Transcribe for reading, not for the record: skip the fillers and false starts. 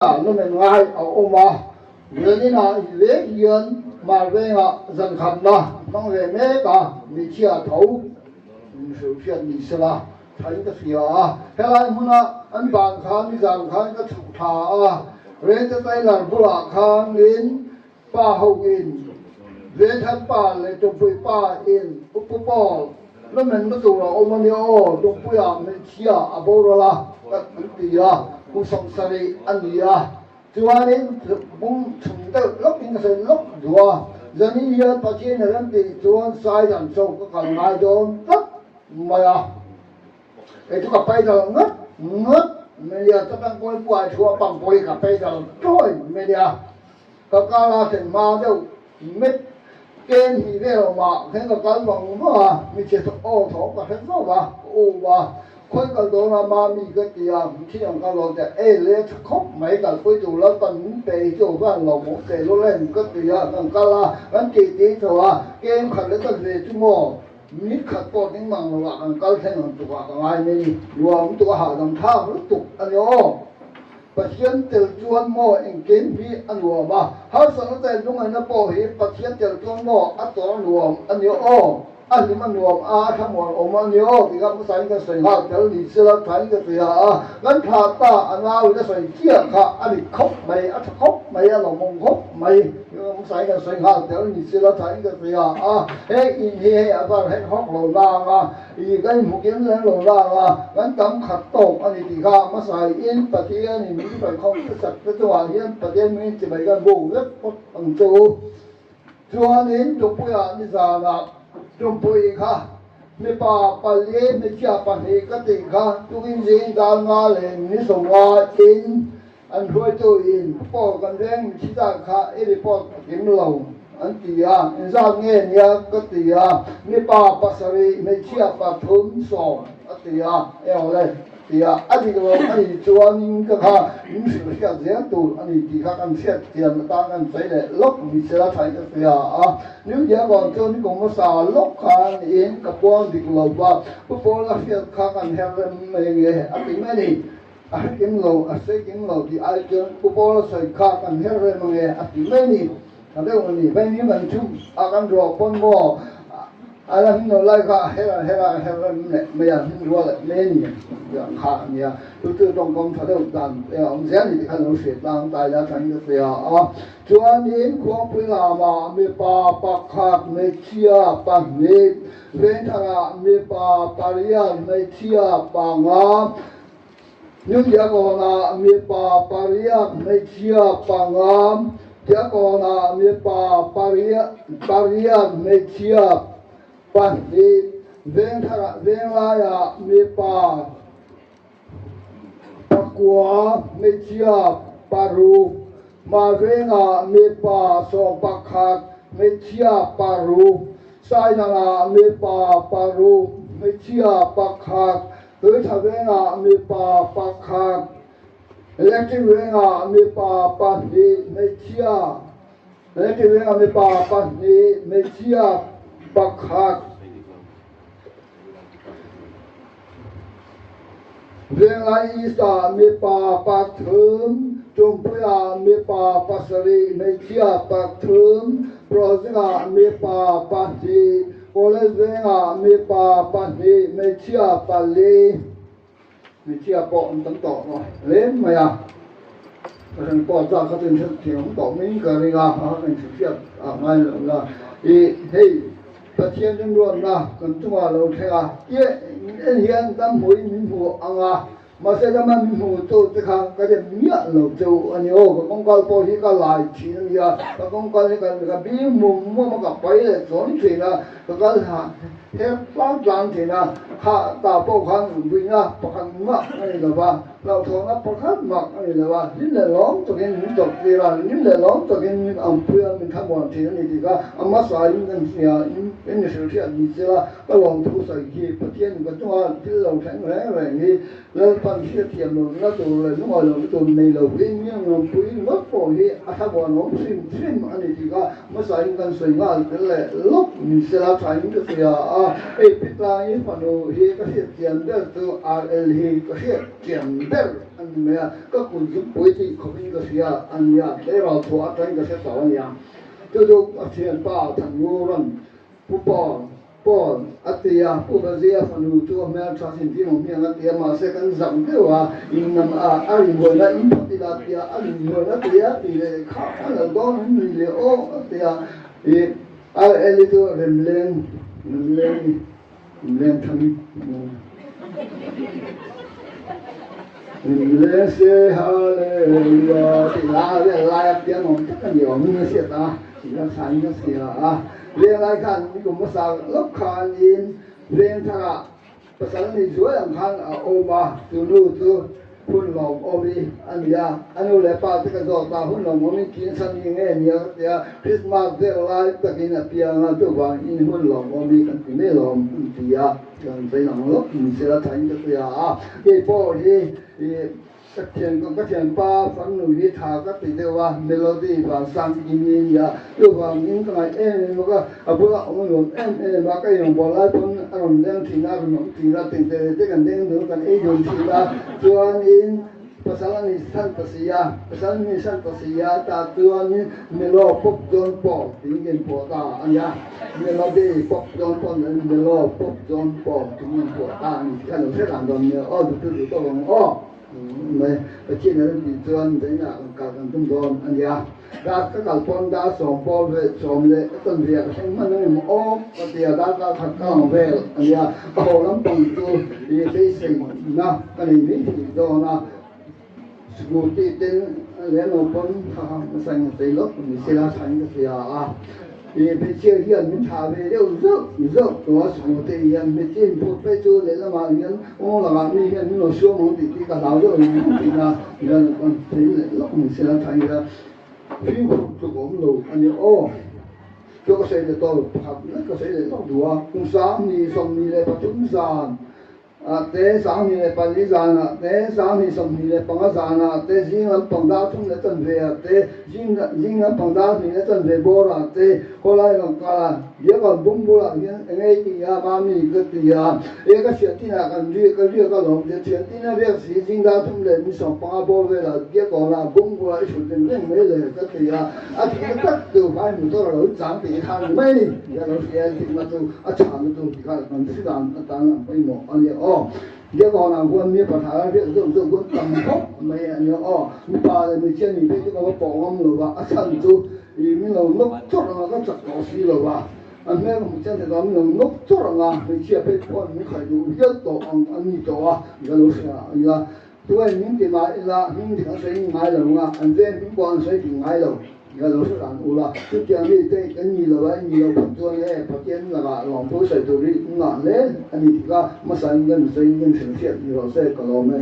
Lumen ngai a awm a, Lenin-a in vek hian Hmar vengah zan khatna hmang ve mek a, hmeichhia tho min hrilh hriat ni sela thain ka hria a. Helai hmuna an ban khan nizan khan ka chhuk thla a, Rente Tailor bulah khanin Pa ho in, Venthan pa leh Tumpui pa in Upu Paul lumen na tur a awm a nia aw, Tumpuiah hmeichhia a boral a kan ti a, kum 70 a ni a, chuanin bung chhung deuh lawkin ka sawi lawk duh a, zanin hian Pathian a rem tih chuan Saidan chaw ka kal ngai dawn tlat mai a. Kei chu ka paidal ngat ngat mai a, chutang pawhin puai thu a pang pawhin ka paidal chawi mai a. Ka kal a thlen hma deuh met ken hnih vel awmah khan ka kal vang vang a, michhe aw thawm ka hre zauh a, ka um a, khawi kal dawn a mami ka ti a, mitthi ang kal dawn teh ei le tha khawp mai kalpui tur Lalpan min pe hi chu van lo mawm teh lul em ka ti a, kan kal a, kan tih tih tho a, kem khat leh ta ve chu maw mi khat pawh ding mang lo ah kan kal thleng ang tukah ka ngai mai ni, nuam lutuk a hahdam thlak lutuk a ni aw. Pathian tel chuan maw engkim hi a nuam a, harsatna tel lungaihna pawh hi Pathian tel chuan maw a tawr nuam a ni aw, a hlim a nuam a, a thlamuan awm a ni aw tih kha hmasain kan sawi nghal tel ni sela thain ka hria a, kan thlah ta a nauin a sawi chiah kha a dik khawp mai, a tha khawp mai, a lawmawm khawp mai tih kha hmasain kan sawi nghal tel ni sela thain ka hria a, he in hi hei a var hek hawk lo lang a. I kan inhmu kim lem lo lang a, kan tam khat tawk a ni tih kha hmasaiin Pathianin min hruaikhawm hmasak te chungah hian Pathian hmingin chibai kan buk vek phawt ang che u. Chuanin Tupuiah nizanah Tumpui kha mipa pali hmeichhia pahnih ka tih kha tukin zing dar nga leh ni sawmnga in An hruaitu in pawh kan veng mi thi tak kha i report a kim lo an ti a, inzat nge nia ka ti a, mipa pasarih hmeichhia pathum sawm a ti a, eng le ti a, a dik lo a nih chuanin ka kha min hrilh hriat zel tur a ni tih kha kan hriat thiam atan kan sawi leh lawk ni sela thain ka hria a, New Diagon chu ni kum hmasa lawk khan in ka puang dik lo va, Pu Paula hriat kha kan her rem mai nge a ti mai a ni. A hre kim lo, a sawi kim lo tih ai chuan Pu Paula sawi kha kan her rem ange a ti mai a ni. Tha deuh a ni. Vei ni kan chhum a kan ruah pawn maw a la hmin lo lai kha a her a her a her rem leh mai a, hmin ruah leh mai a ni tih ang kha a nia. Chu chu tawngkam tha deuh dan te a awm zel a ni tih kha lo hriat tlang tai la thain ka hria a. Chuanin Khuangpui lamah mipa pakhat hmeichhia pahnih, Vengtharah mipa pariat hmeichhia panga, New Diagon-ah mipa pariat hmeichhia panga, Diagon-ah mipa pariat hmeichhia pahnih, Vengtharah Venglaiah mipa pakua hmeichhia paruk, Hmarvengah mipa 11 hmeichhia paruk, Sainangah mipa paruk hmeichhia pakhat, Tuitha vengah mipa pakhat, Electric vengah mipa pahnih hmeichhia, Electric vengah mipa pahnih hmeichhia pakhat. Venglai East-ah mipa pathum, Tumpuiah mipa pasarih hmeichhia pathum, Project-ah mipa pahnih, College vengah mipa pahnih, hmeichhia pali, hmeichhia pawh an tam tawh lo hle mai a, ka hran pawh zat kha chu inhriat thiam tawh mai ka ring a, a inhriat a ngai lo la, ih hei Pathian rinruatna kan chungah lo thleng a, tih en hian dam hmuhin min hmu ang a, Mahse lama min hmu tu te kha ka rem miah lo che u a ni aw, ka kawngkal pawh hi ka lai thin a nia, ka kawngkal hi ka bing mum mum a, ka pai leh chuang thin a, ka kal her tlang tlang thin a, kha ta pawh khan buina pakhat mah a ni lo va, hlauhthawnna pakhat mah a ni lo va, hlim leh lawm takin min chawp tir a, hlim leh lawm takin min ampui a, min thlamuan thin a ni tih kha a hmasain kan hria in in hrilhhriat ni sela. Ka lawmthu sawi hi Pathian ka chunga thil lo thleng reng reng hi Lalpan hriatthiam lohna tur leh lungawi lohna tur nei lo hi mi ngampui ringawt pawh hi a thlamuanawm hrim hrim a ni tih kha hmasain kan sawi nghal tel leh lawk ni sela thain ka hria a, hei Pitlangi fanu hi ka hriatthiam ber chu RL hi ka hriatthiam. ber a ni mai a, ka kut zungpui tih khawpin ka hria a nia, tleirawl chhuah atangin ka hre tawh a nia. Chu chu ka thianpa Thanngura'n Pu Paul, Paul, a ti a, Pu Bazia fanu chu a hmeltha sin tih ang hmiang a ti a, mahse kan zak deuh a, innam a, a rinbuaina in phawt ila a ti a, a rinbuaina ti a ti leh kha a lo dawn in nui leh aw a ti a, ih RL i chu Remleng, Remleng i, Remleng thang i, Remleng se Hallelujah tih hla vel lai a piang awm tak a ni awm in a hriat a, tih hla tha in a hria a. Venglai khan nikum hmasa lawk khanin Vengthar-ah pasal ni zuai ang khan a awm a, chu nu chu hun lawmawm i a ni a, a nu leh pa te ka zawt a, hun lawmawm i tih nasa ni nge nia ka ti a, Christmas vel lai takin a piang a, chuvangin hun lawmawm i kan ti mai lawm an ti a, kan sawi lang lawk ni sela thain ka hria a, kei pawh hi ih Ka thian ka thianpa farnu hi tha ka ti deuh a, melody vansang in i nia, chuvangin ka ngaih em em bawk a, a bulah awm a nuam em em a, ka inawmbawl lai pawn a rawn leng thin a, a rawn awm thin a, tengte leh te kan leng dun kan ei dun thin a, chuanin pasal a ni san ta si a, pasal a ni san ta si a, tah chuanin melo pawp dawn pawh tiin ka inpawh ta a nia, melody pawp dawn pawh ni lovin melo pawp dawn pawh tiin ka inpawh ta a ni tih kha lo hre dan dawn nia aw, duhtu duh tawk ang aw. Mai Pathian a rawn tih chuan zainah kan kal kan tum dawn a nia. Dar ka kal pawn dar sawm pawl ve sawm leh ka tawn ve a ka thleng hman ang em aw ka ti a, dar kal khat ka ang vel a nia. Ka haw lampang chu i beiseina ka nei mai thei dawn a, scooty ten leh lo pawn kha hmasa in ka sawi lawk ni sela thain ka hria a. I hmeichhia hian min thlah ve deuh zauh zauh tawh a, sikute hian hmeichhia inphut phei chu lehlamah hian aw lakah mi hian min lo suam ang tih tih ka hlau deuh ang ang tihna hian kan thei leh lawk mai se la tha ila fimkhur tluk awm lo a ni aw. Chu ka sawi leh tawh pakhat lek ka sawi leh lawk duh a, kum 2023 zan Ah te, 24 zanah te, 25 zanah te, zing lampang dar thum leh chanve ah te, zing zing lampang dar hnih leh chanve bawrah te, khawlai rawn kal a, biakam bum bulah hian eng ei ti a, mami ka ti a, e ka thian tinah kan riak ka riak alawm tia thian tina riak si zing dar thum leh ni 15 bawr velah biakawnah bum bulah i hrut reng reng mai le ka ti a, a thihna tak chu vai motor a lo chang tih kha a ni mai a ni tia lo hria a, thihna chu a chhana chu ti kha kan hre dan atan a pawimawh a nia aw. Biakawn ah khuan mi pathar a riak zeuh zeuh khuan tam khawp mai a nia aw. Mipa leh hmeichhia ni phei chu ka va pawh ngam lo va, a chhan chu ih min lo nawk chawrh ang a ka chak tawh si lo va, a hmel ka hmu chiang thei tawh a min lo nawk chawrh ang a, hmeichhia phei khuan min khaih duh hial tawh ang a ni tawh a, ka lo hria a nia. Tuai hming ti mah ila hming dik an sawi ngai lo nga, an veng hming pawh an sawi dik ngai lo nia lo hre dan ula. Chutiang mi te kan ni lo a, i ni lo phawt chuan e Pathian lakah lawmthu sawi tur hi ngah hle a ni tik a, hmasa in kan sawi in kan hrilhfiah ni rawh se ka lawm e.